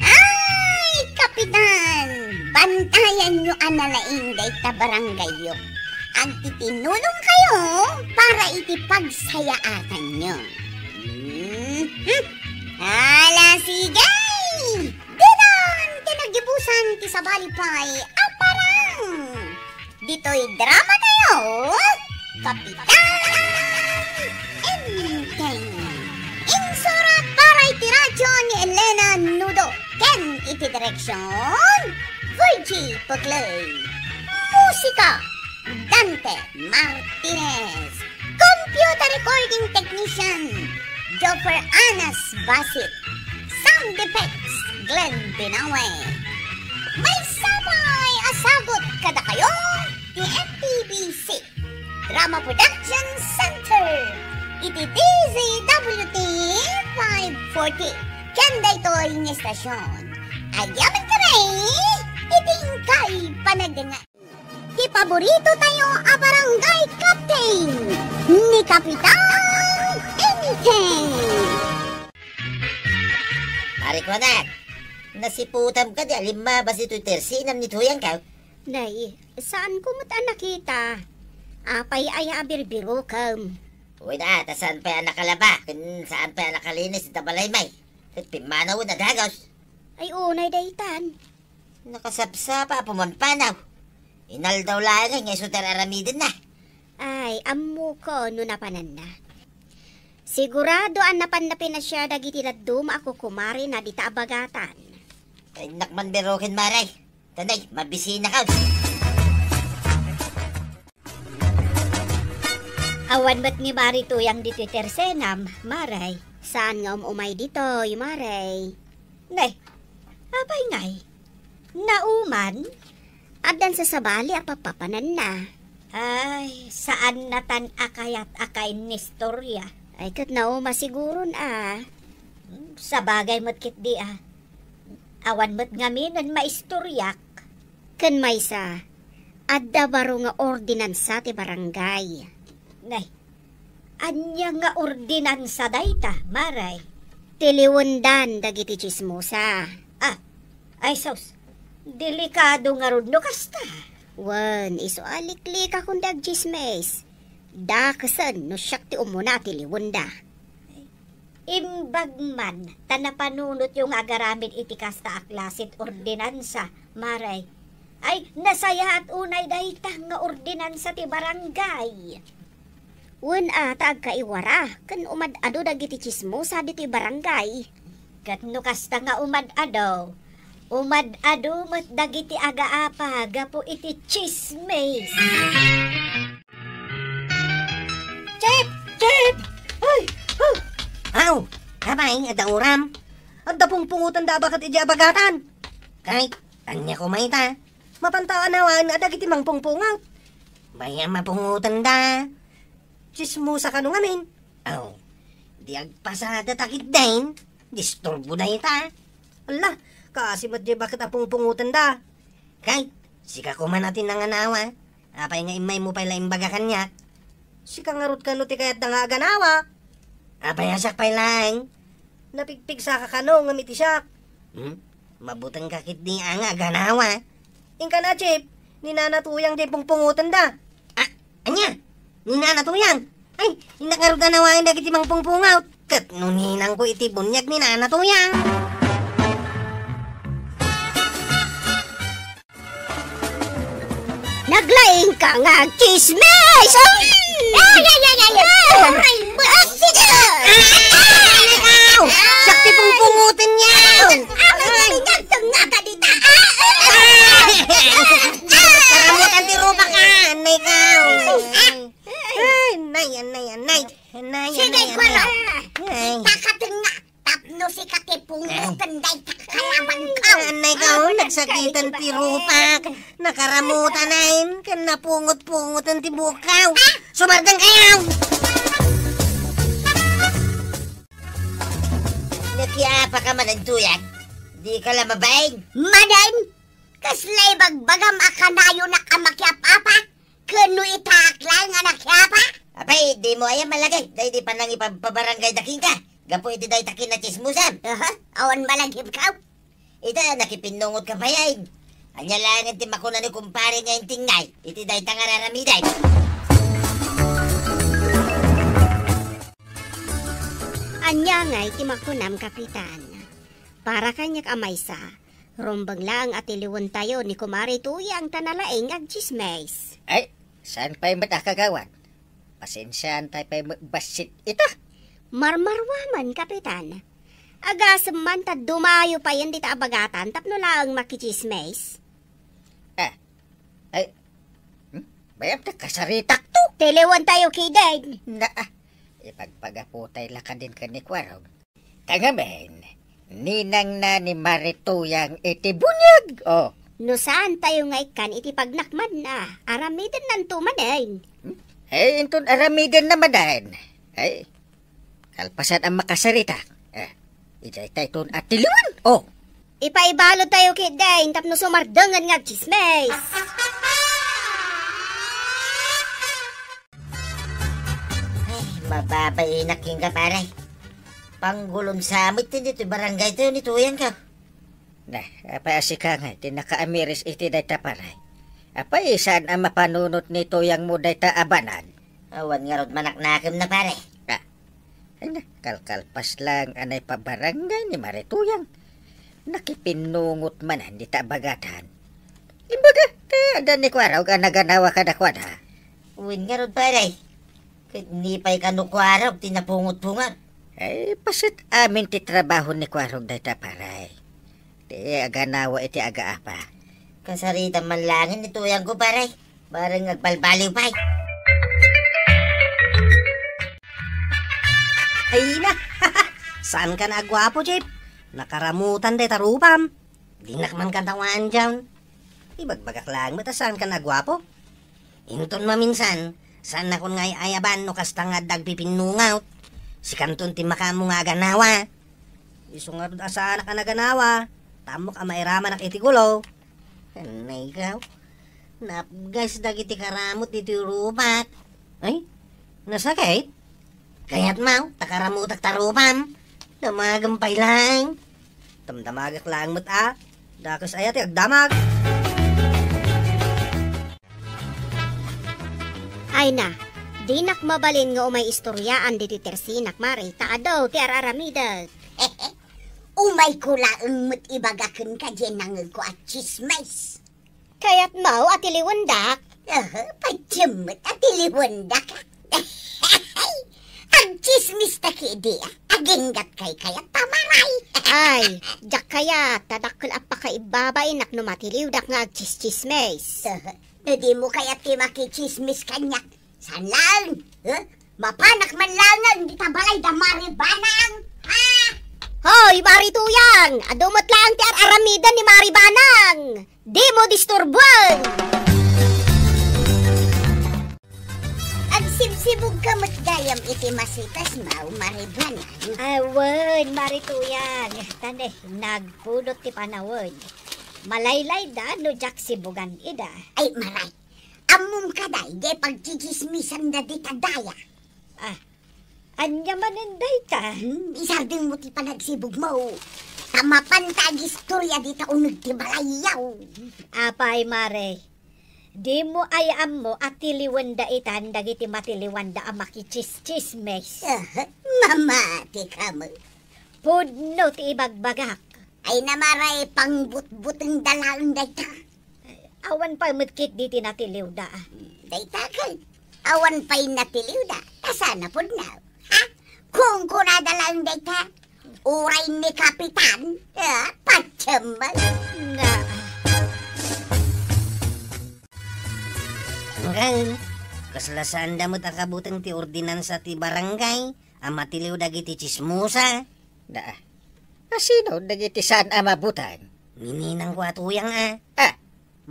Ay, Kapitan! Bantayanyo a nalaing dayta barangayyo. Agtitinulong kayo para iti pagsayaatanyo. Mhm. Ala, sige! Ditan ti nagibusan ti sabali pay a parang! Ditoy drama tayo, Kapitan Enteng. Insurat para iti radyo ni Elena Nudo ken iti direksyon, Virgie Peclay. Musika, Dante Martinez. Computer recording technician, Joffer Anas Basit. Sound effects, Glenn Binawe. Maysa pay a sagut kadakayo ti M P B C Drama Production Center iti D Z W T five forty. Ken daytoy nga istasyon, agyamankami, Iti inkay panagdengngeg, ti paborito tayo a barangay captain, ni Kapitan Enteng. Pare Kuanak, nasiputam kadi a limmabas ditoy tersenam ni tuyangko? Nay, saanko met a nakita. Apay aya a birbirokem? Uy, na, ta saan pay a nakalaba, ken saan pay a nakalinis ita balaymi. Ket pimmanawen a dagus. Ay, unay daytan. Nakasapsapa a pumanpanaw. Inaldaw laeng nga isu ti ar-aramidenna. Ay, ammoko no napananna. Sigurado a napanna pinasiar dagiti dadduma a kukumarena dita a bagatan. Ay, nakman biroken, Mare. Tanay, mabisinakaw. Awan met ni Mari Tuyang ditoy tersenam, Mare. Saan nga um-umay ditoy, Mare? Ne, apay ngay? Nauman? Addan sa sabali a papapananna. Ay, saan natan a kayat a kainistorya. Ay, ket nauma siguron a. Hmm, sabagay met ketdi a. Awan met ngaminen maistoryak. Ken maysa, adda baro nga ordinansa ti barangay. Nay, ania nga ordinansa dayta, Mare? Tiliwendan dagiti tsismosa. Ah, ay sus, delikado ngarud no kasta. Wen, isu a liklikakon ti agtsismis. Dakesen no siak ti umuna a tiliwenda. Imbag man ta napanunotyo nga agaramid iti kasta a klase ti ordinansa, Mare. Ay, nasayaat unay dayta nga ordinansa ti barangay. Wen a, ta agkaiwara, ken umad-adu dagiti tsismosa ditoy barangay. Ket no kasta nga umad-adu, umad-adu met dagiti agaapa gapu iti tsismis. Chip! Chip! Ay! Huh! Aw! Apay, adda uram? Adda pungpungotenda a baket idiay abagatan. Kay, ania koma ita? Mapanta a nawan nga dagiti mangpungpungot. Bay-am a pungotenda. Tsismosa kano ngamin. Aw, di agpasada ta ketdin. Disturbo dayta. Ala, kaasi met diay baket a pungpungotenda. Kay, sika koma ti nanganawa. Apay nga immaymo pay la imbaga kaniak? Sika ngarud kano ti kayatda nga aganawa? Apay a siak pay laeng? Napigpigsaka kano ngem iti siak? Hmm? Mabutengka ketdi a nga aganawa. Inka na, Chip, ni Nana Tuyang diay pungpungotenda. Ah, ania? Ni Nana Tuyang? Ay, innak ngarud a nawaen dagiti mangpungpungot. Ket no ninangko iti buniag ni Nana Tuyang. Naglaingka nga agtsismis! Ay! Ay, ay, ay, ay, ay! Aray, basig! Ah! Ikaw! Siak ti pungpungotenyo! Aray, nagtengngaka dita! Ah! Karamutan ti rupak, ah! Anay ka! Ay, anay, anay, anay! Anay, sige, anay, anay! Ay. Takatengnga! Tapno sika ti pungoten dayta kalabanko. Anay ka, oh, nagsakitan ti rupak. Nakaramutan ayn, ken napungot-pungotan ti bukaw. Ah! Sumardeng kayo! Nakiapa ka man, Tuyang. Di ka la mabain. Manen? Kasla ibagbagam a kanayonak a makiap-apa? Ken no itaak laeng a nakiapa? Apay, dimo aya malagip daydi panangipabpabarangayda kenka gapu iti dayta kinatsismosam? Aha, awan malagipko. Ita, nakipinnungotka pay ayn. Ania laengen ti makuna ni kumpare nga intingngay iti dayta nga ar-aramidem? Ania ngay ti makunam, Kapitan? Para kaniak a maysa, rumbeng laeng a tiliwentayo ni Kumare Tuyang ta nalaing nga agtsismis. Ay, saan pay met a kagawad? Pasensiaan tay pay met bassit ita. Marmarua man, Kapitan. Agasem man ta dumayo payen dita a bagatan tapno laeng makitsismis. Ah, ay, hmm? Bay-am ta kasaritakto. Tiliwentayo ketdin. Na, ah, ipagpagaputay la kadin ken ni Kuarog. Kangem, ninangna ni Mare Tuyang iti buniag, oh. No saantayo nga ikkan iti pagnakmanna, aramidennanto manen. Hmm? Eh, inton aramidenna manen. Ay, kalpasan a makasarita. Eh, idiay tayton a tiliwen, oh. Ipaibalud tayo ketdin tapno sumardengen nga agtsismis. Ay, mababainak kenka, pare. Panggulon sa met ti ditoy barangay tayo ni Tuyang ka. Na, apay a sika nga ti nakaamiris iti dayta, pare? Apay saan a mapanunot ni Tuyang mo dayta a banag? Awan ngarud manaknakem na, pare. Ah, ay na, kalkalpas lang a naipabarangay ni Mare Tuyang. Nakipinnungot manen dita a bagatan. Imbag, ta adda ni Kuarog a naganawa kadakuada. Wen ngarud, pare. Ket ni pay kano Kuarog ti napungot-pungot. Ay, paset amin ti trabaho ni Kuarog dayta, pare. Ti aganawa iti agaapa. Kasaritam man laeng ni Tuyang ko, pare. Bareng agbalbaliw pay. Ay na! Saan ka na agwapo, Jeep? Nakaramutan dayta rupam. Dinak man katawaan diay. Ibagbagak laeng met a saan ka na agwapo. Inton maminsan, saan nakon nga ay-ayaban no kasta nga adda agpipinnungot. Sikanton ti makaammo nga aganawa. Isu ngarud a saanak a naganawa, ta ammok a mairamanak iti gulo. Anay ka, napgas dagiti karamut ditoy rupak. Ay, nasakit? Kayatmo, ta karamutak ta rupam. Damagem pay laeng. Damdamagak laeng met a. Dakes aya ti agdamag. Ay na, dinak mabalin nga umay istoryaan ditoy tersinak, Mare, ta adu ti ar-aramidek. Umayko laeng met ibaga kenka diay nangngegko a tsismis. Kayatmo a tiliwendak? Aha, patiem met a tiliwendak. Agtsismis ta kidi, aginggat kay kayat pamaray. Ay, diak kayat, ta dakkel a pakaibabainak no matiliwdak nga agtsistsismis. Aha, no dimo kayat ti makitsismis kaniak, saan laeng, eh? Mapanak man laeng dita balay da Mari Banang, ha? Hoy, Mari Tuyang! Adu met laeng ti ar-aramiden ni Mari Banang! Dimo disturbuen! Agsibsibog ka met gayam iti masitas, maw, Mari Banang? Awen, Mari Tuyang. Tan, eh, nagpudot ti panawen. Malaylayda no diak sibugan ida. Ay, maray. Ammom kadi, diay pagtsitsismisanda dita daya. Ah, ania manen dayta? Hmm, isardengmo ti panagsibugmo. Ta mapanta agistorya dita uneg ti balayyo. Apay, Mare, dimo aya ammo a tiliwenda itan dagiti matiliwanda a makitsistsismis? Ah, mamati ka met. Pudno ti ibagbagak. Ay na, Mare, pangbutbutengda laeng dayta. Awan pay met ketdi ti natiliwda. Dayta ket, awan pay natiliwda, ta saan a pudno. Ha? Kunkunada laeng dayta. Uray ni Kapitan, ah, patiem. Na. Ngem, kasla saanda met a kabuteng ti ordinansa ti barangay a matiliw dagiti tsismosa. Na, a sino dagiti saan a mabuteng? Ni ninangko a Tuyang a. Ah.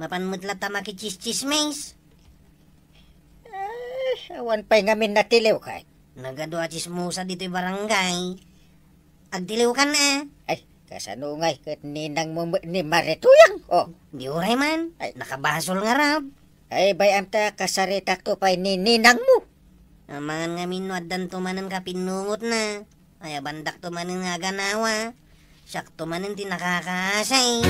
Mapan met latta makitsistsismis. Eh, awan pay ngamin natiliw ket. Nagadu a tsismosa ditoy barangay. Agtiliwkan a. Ay, kasano ngay ket ninangmo met ni Mare Tuyang? Oh. Di uray man. Ay. Nakabasol ngarud. Ay, bay-am ta kasaritakto pay ni ninangmo. Amangan ngamin no addanto manen kapinnungotna. Ay, abandakto manen nga aganawa. Siakto manen ti nakakaasay.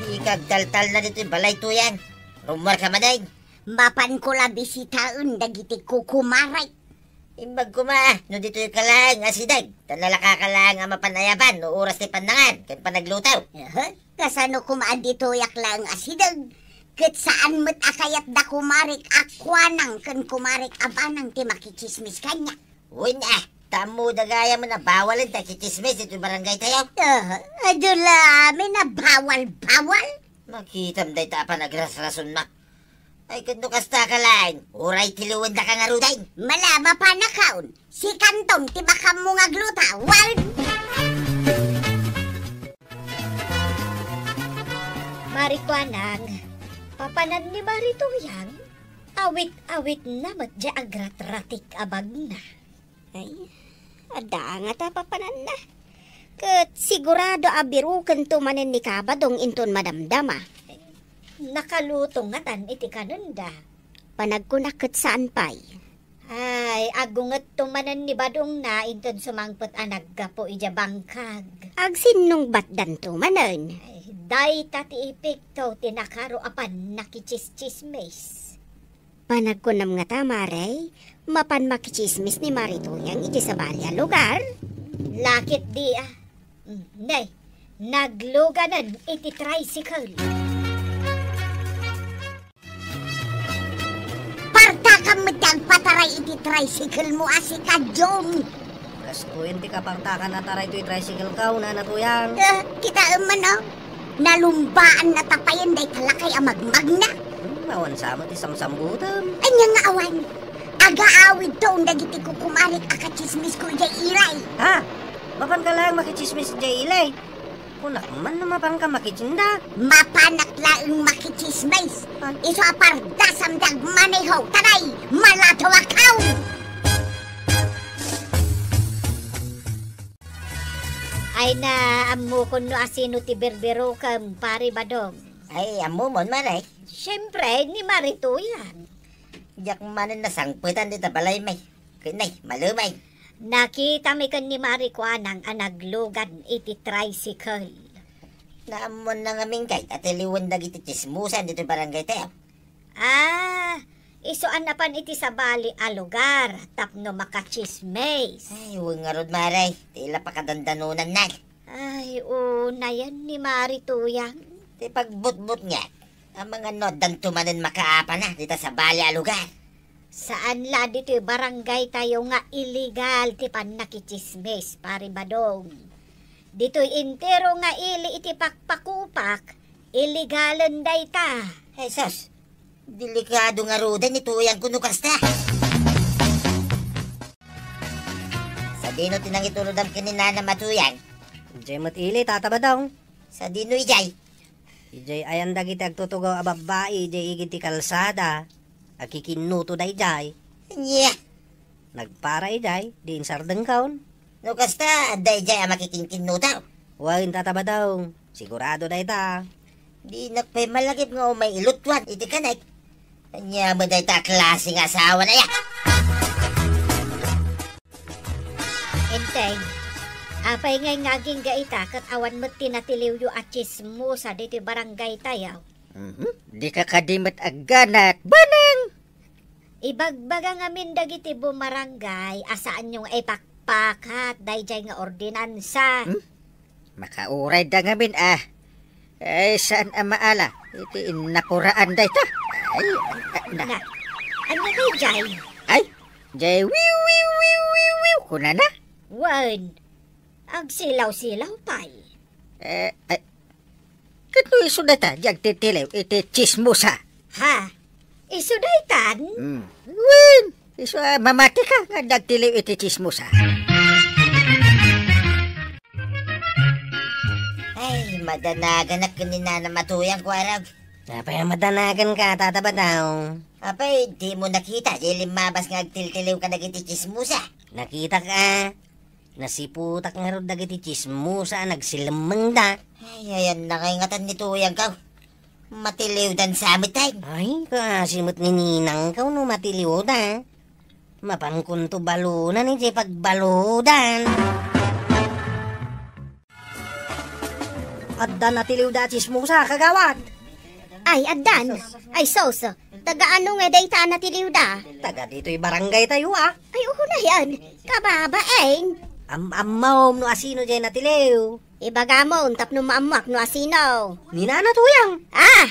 Di ka agtaltalna ditoy balay, Tuyang. Rummuarka manen. Mapanko la bisitaen dagiti kukumarek. Imbag koma, no ditoy ka laeng asideg, ta nalaka ka laeng a mapan ayaban no oras ti pannangan ken panagluto. Aha. Kasano koma a ditoyak laeng asideg? Ket saan met a kayat da kumarek a kuanang ken kumarek a banang ti makitsismis kaniak. Wen, ah, ta ammoda gayam a bawalen ti akitsismis ditoy barangay tayo. Ah, adu la amin a bawal-bawal. Makitam dayta a panagrasrasonnak. Ay, ket no kasta ka laeng, uray tiliwendaka ngaruden. Malama panakaon, sikanton ti makammo nga agluto, wal? Mari Kuanang, papanan ni Mari Tuyang, awit-awitna met diay agratratik a bagna. Ay, Adda ngata papananna. Ket sigurado a birukento manen ni Kabadong inton madamdama. Nakaluto ngatan iti kanenda. Panagkunak ket saan pay. Ay, agungetto manen ni Badongna inton sumangpet a naggapu idiay bangkag. Agsinnungbatdanto manen. Ay, dayta ti epekto ti nakaro a pannakitsismis. Panagkunam ngata, Mare, mapan makitsismis ni Mari Tuyang iti sabali a lugar? Lakit di, ah. Mm, nay, nagluganan iti tricycle. Partakam met ti agpataray iti tricycle mo a si Kadjong. Kastoyen ti kapartakan a taray toy tricycle ka, Nana Tuyang. Eh, kitaem man, oh. Nalumbaan na tapayen dayta lakay a magmagna. Hmm, awan sa met ti samsambutem. Ania nga awan? Agaawidton dagiti kukumarik a katsismisko idiay ilay. Ha? Mapanka laeng makitsismis idiay ilay? Kunak man no mapanka makitsinda. Mapanak laeng makitsismis. Ah. Isu a pardasam ti agmaneho, taray, maladaw a kaw! Ay na, ammokon no asino ti birbirokem, Pari Badong. Ay, ammomon, Mare. Siempre, ni Mari Tuyang. Diak manen nasangpetan dita balay, may. Ket nay, malumay. Nakitami ken ni Mari Kuanang a naglugan iti tricycle. Naammonna ngamin kay a tiliwen dagiti tsismosan ditoy barangay tayo. Ah, isu a napan iti sabali a lugar tapno makatsismis. Ay, wen ngarud, Mare. Ti la pakadandanonan na. Ay, unayen ni Mari Tuyang. Ti pagbutbutngek, amangan no addanto manen makaapana dita sabali a lugar. Saan la ditoy barangay tayo nga illegal ti pannakitsismis, Pari Badong. Ditoy entero nga ili iti Pakpakupak, ilegalen dayta. Jesus, delikado ngaruden ni Tuyang kuno kasta. Sadino ti nangitulodam ken ni Nanam a Tuyang? Idiay met ili, Tata Badong. Sadino idiay? Idiay ayan dagiti agtutugaw a babbai idiay igid ti kalsada. Agkikinnuto daydiay. Ania? Nagpara idiay, di insardengkaon. No kasta, adda idiay a makikinkinnuto? Wen, Tata Badong. Sigurado dayta. Dinak pay malagip nga umay ilutuan iti kanek. Ania met dayta a klase nga asawa na ya? Enteng, apay ngay nga agingga ita ket awan met ti natiliwyo a tsismosa ditoy barangay tayo? Mhm. Dika kadi met agganak, Banang! Ibagbaga ngamin dagiti bumarangay a saanyo nga ipakpakat daydiay nga ordinansa. Hmm? Makaurayda ngamin a. Ay, saan a maala iti innapuraan dayta? Ay, na. Na. Ania daydiay? Ay, jay wiw, wiw, wiw, wiw, wiw, kunana? Wen, agsilaw-silaw pay. Eh, ay, ket no isu dayta, di agtitiliw iti tsismosa. Ha? Isu daytan? Hmm. Wen, isu a mamati ka nga di agtiliw iti tsismosa. Ay, madanaganak ken ni Nanam a Tuyang, kuarag. Apay a madanagan ka, Tata Badong? Apay, dimo nakita, di limmabas nga agtiltiliw kadagiti tsismosa? Nakitak a. Nasiputak ngarud dagiti tsismosa a nagsilemmengda. Ay, ayanna ngay ngatan ni Tuyang kaw. Matiliwdan sa met ay. Ay, kaasi met ni Ninang kaw no matiliwda. Mapankonto balonan idiay pagbalodan. Adda natiliwda a tsismosa, kagawad. Ay, addan. Ay, sus. Taga ano nga dayta a natiliwda? Taga ditoy barangay tayo, ah. Ay, uhunayan. Kababain. Am-, ammom no asino jay natiliw. Ibagamon tapno maammuak no asino. Ni Nana Tuyang. Ah!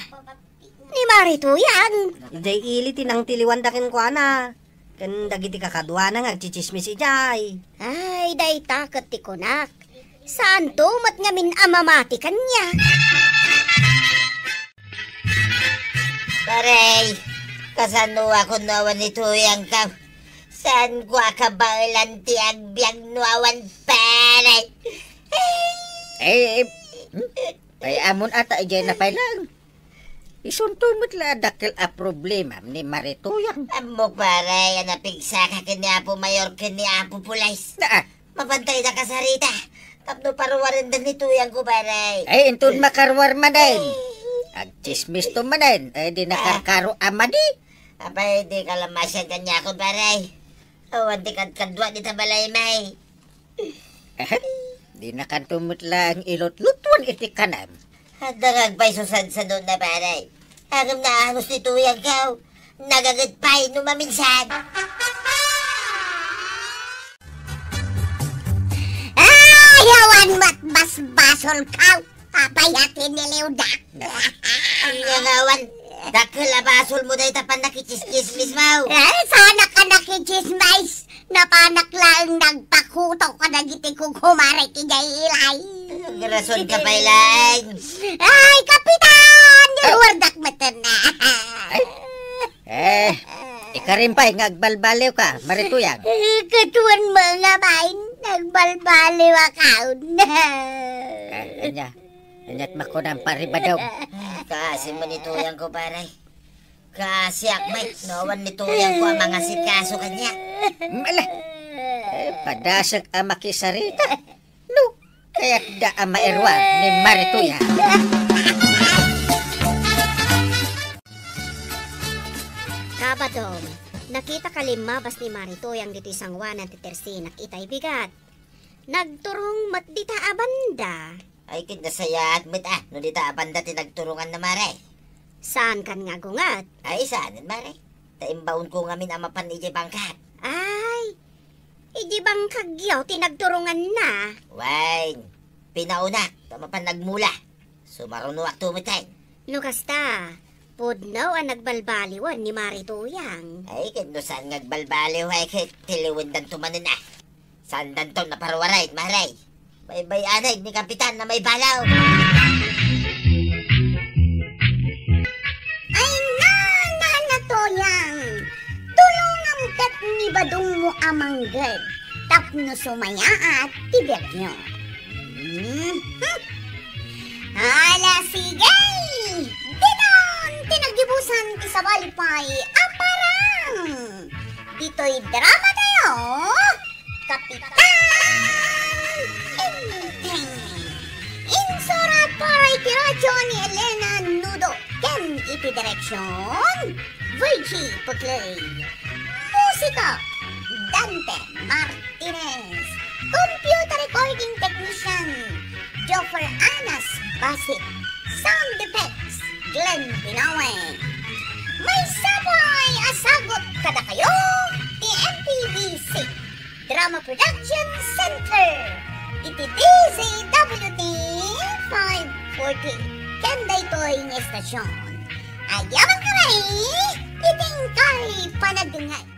Ni Mari Tuyang. Jay ili ti nangtiliwanda kenkuana. Ken dagiti kakaduana nga agtsitsismis idiay. Ay, dayta ket ti kunak. Saanto met ngamin a mamati kaniak. Pare, kasano a kun no awan ni Tuyang ka? Saanko a kabaelan ti agbiag no awan pare? Eh, eh, hmm? Ay, amon ata, ijay na pay lang. Isunto met la a dakkel a problema ni Mari Tuyang. Ammok, pare, a napigsaka ken ni Apo Mayor ken ni Apo Pulis. Na, ah, Mapantay da kasarita. Tapno paruwarenda ni tuyangko, pare. Ay, inton makaruar manen. Agtsismis to manen. Ay, di nakarkaro a madi. Apay, di ka la masian kaniakon, pare. Awan ti kadkadua dita balay, may. Ahem. Di nakanto met laeng ilutlutuan iti kanem. Adda nga agpayso sadsadona, pare. Ngem naanus ti tuyangko. Nagaget pay no maminsan. Ay, awan met basbasolko. Apay a tiniliwda. Ania nga awan, dakkel a basolmo dayta pannakitsismis mo. Ay, saanak a nakitsismis. Napanak laeng nagpakuto kadagiti kukumare ti jay ilay. Agrason ka pay laeng. Ay, Kapitan! Ay. Nawardak matan na. Ay. Eh, ikarim pay nga agbalbaliw ka, Mari Tuyang. Eh, katuan mo nga bain, nagbalbaliw ako. Eh, ania? Aniat makunan, Pari Badong? Kaasi mo ni Tuyangko, pare. Kaasiak met, no awan ni Tuyangko a mangasikaso kaniak. Mala! Eh, padasek a makisarita. No, kayatda a mairuar ni Mari Tuyang. Kabadong, nakita ka limmabas ni Mari Tuyang ditoy sangoanan ti tersinak itay bigat. Nagturong met dita a banda. Ay, ket nasayaat met a, no dita a banda ti nagturonganna, Mare. Saankan nga agunget? Ay, saanen, Mare. Ta imbaonko ngamin a mapan idiay bangkag. Ay, idiay bangkagyo ti nagturonganna. Wen, pinaunak, ta mapan nagmula. Sumarunoak to met. No kasta, pudno a nagbalbaliwen ni Mari Tuyang. Ay, ket no saan nga agbalbaliw, ay, ket tiliwendanto manen a. Saandanto a paruaray, Mare. Baybay-anen ni Kapitan a maibalaw. Ay, na, na, na, Tuyang. Tulongam ket ni Badongmo a mangged tapno sumayaat ti biagyo. Mhm. Ala, sige! Ditan ti naggibusan ti sabali pay a parang! Ditoy drama tayo, Kapitan Enteng. Insurat para iti radyo ni Elena Nudo ken iti direksion, Virgie Puclay. Musika, Dante Martinez. Computer recording technician, Joffer Anas Basit. Sound effects, Glenn Pinawe. Maysa pay a sagut kadakayo ti M P V C Drama Production Center iti D Z W T five forty ken daytoy nga estasion. Agyamankami iti inkay panagdengngeg.